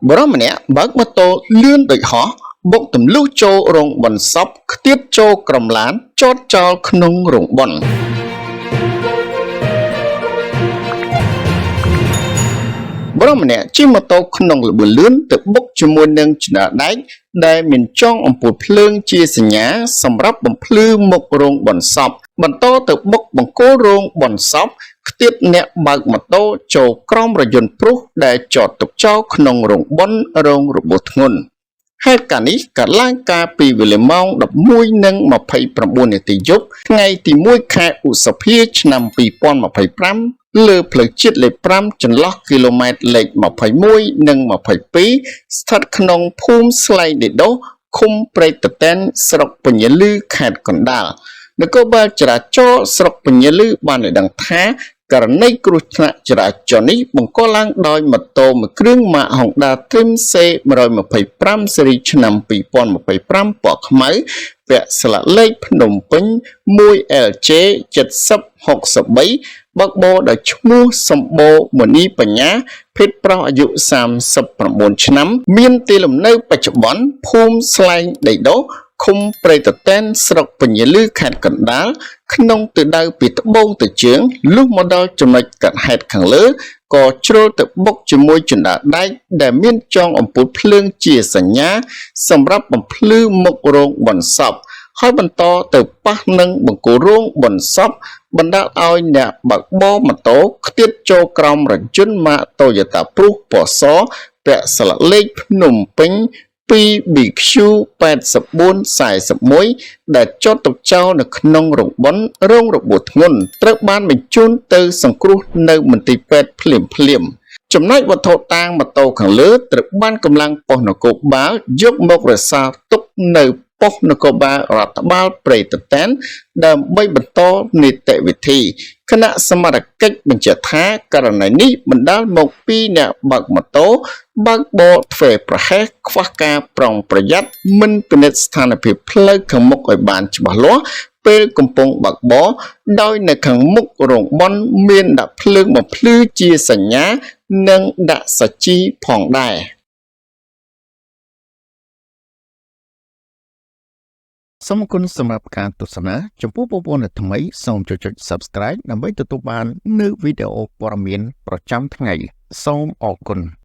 បុរសម្នាក់បើកម៉ូតូលឿនដូចហោះបុកទម្លុះចូលរោងបុណ្យសពខ្ទាតចូលក្រោមឡានចតចោលក្នុងរោងបុណ្យបុរសម្នាក់ជិះម៉ូតូក្នុងល្បឿនលឿនទៅបុកជាមួយនឹងជណ្ដើរដែកដែលមានចងអំពូលភ្លើងជាសញ្ញាសម្រាប់បំភ្លឺមុខរោងបុណ្យសពបន្តទៅបុកបង្គោលរោងបុណ្យសពខ្ទាតអ្នកបើកម៉ូតូចូលក្រោមរថយន្តព្រុសដែលចតទុកចោលក្នុងរោងបុណ្យរងរបួសធ្ងន់ហេតុការណ៍នេះកើតឡើងកាលពីវេលាម៉ោង11:29នាទីយប់ថ្ងៃទី1ខែឧសភាឆ្នាំ2025លើផ្លូវជាតិលេខ5ចន្លោះគីឡូម៉ែត្រលេខ21និង22ស្ថិតក្នុងភូមិស្លែងដេដូសឃុំព្រែកតាតែនស្រុកពញាលឺខេត្តកណ្ដាលនគរបាលចរាចរណ៍ស្រុកពញាលឺបានឲ្យដឹងថាករណីគ្រោះថ្នាក់ចរាចរណ៍នេះបង្កឡើងដោយម៉ូតូមួយគ្រឿងម៉ាក Honda Dream C 125ស៊េរីឆ្នាំ2025ពណ៌ខ្មៅពាក់ស្លាកលេខភ្នំពេញ 1LJ 7063បើកបរដោយឈ្មោះសម្បូរមនីបញ្ញាភេទប្រុសអាយុ39ឆ្នាំមានទីលំនៅបច្ចុប្បន្នភូមិស្លែងដីដុះឃុំព្រៃតតែនស្រុកពញាលឺខេត្តកណ្ដាលក្នុងទិសដៅពីត្បូងទៅជើងលុះមកដល់ចំណុចកាត់ហេតុខាងលើក៏ជ្រុលទៅបុកជាមួយជណ្ដើរដែកដែលមានចងអំពូលភ្លើងជាសញ្ញាសម្រាប់បំភ្លឺមុខរោងបុណ្យសពហើយបន្តទៅប៉ះនឹងបង្គោលរោងបុណ្យសពបណ្ដាលឲ្យអ្នកបើកបរម៉ូតូខ្ទាតចូលក្រោមរថយន្តម៉ាក Toyota Prius ពណ៌សពាក់ស្លាកលេខភ្នំពេញ 2BQ 8441ដែលចតទុកចោលនៅក្នុងរោងបុណ្យរងរបួសធ្ងន់ត្រូវបានបញ្ជូនទៅសង្គ្រោះនៅមន្ទីរពេទ្យភ្លាមៗចំណែកវត្ថុតាងម៉ូតូខាងលើត្រូវបានកម្លាំងប៉ុស្តិ៍នគរបាលយកមករក្សាទុកនៅប៉ុស្តិ៍នគរបាលរដ្ឋបាលព្រៃតតែនដើម្បីបន្តនីតិវិធីគណៈសមត្ថកិច្ចបញ្ជាក់ថាករណីនេះបណ្ដាលមកពីអ្នកបើកម៉ូតូបើកបរធ្វេសប្រហែសខ្វះការប្រុងប្រយ័ត្នមិនពិនិត្យស្ថានភាពផ្លូវខាងមុខឲ្យបានច្បាស់លាស់ពេលកំពុងបើកបរដោយនៅខាងមុខរោងបុណ្យមានដាក់ភ្លើងបំភ្លឺជាសញ្ញានិងដាក់សាជីផងដែរ សូមអរគុណសម្រាប់ការទស្សនាចំពោះបងប្អូនដែលថ្មីសូមចុច Subscribe ដើម្បីទទួលបាននូវវីដេអូព័ត៌មានប្រចាំថ្ងៃសូមអរគុណ។